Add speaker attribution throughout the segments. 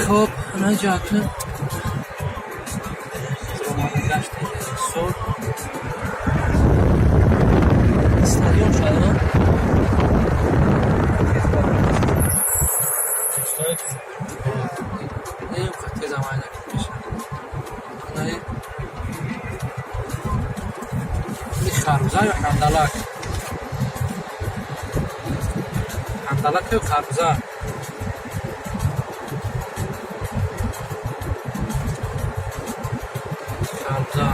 Speaker 1: Хоб, анаҷа акнун омада гаштем Ҳисор. Стадион шуда. Тезам айна меша. Харбуза ё ҳандалак? Ҳандалак ё харбуза? Харбуза.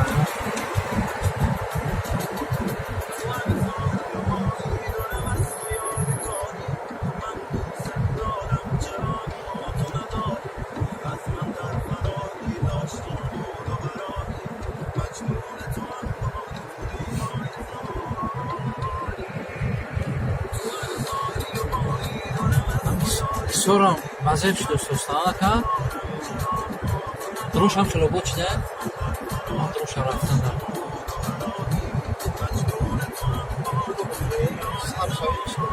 Speaker 1: Ҳисорам базеб шуд, устостаака. Дрошам хело бод шуда. Дроша рафтан дар. Саршавӣ шуд.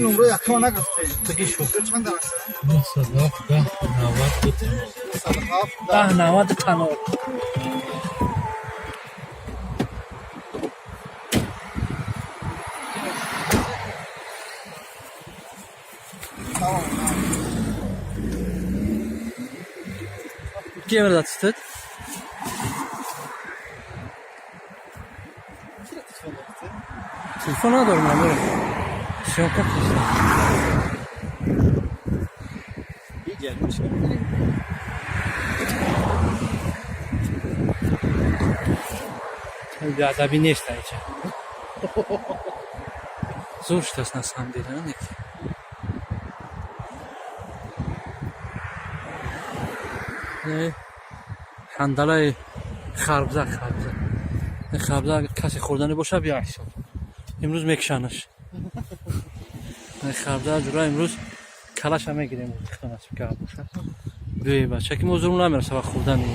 Speaker 2: Номро якма нагуфтем. Чанд аст?
Speaker 1: 907 10 92 10 92 0.
Speaker 2: Tamam.
Speaker 1: Кем тут? Телефон надорам, надорам. Съёмка кистам.
Speaker 2: Gelmiş.
Speaker 1: Беадаби нест айча. Зур шудааст, на самом деле, не? Не, ҳандалаи харбза, харбза. Харбза касе хӯрданӣ боша, бия ҳисоб. Имрӯз мекушанаш. Харбза ҷура имрӯз калаша мегирем, насиб кард боша. Бе бача ки мо зурм намераса ба хӯрдани.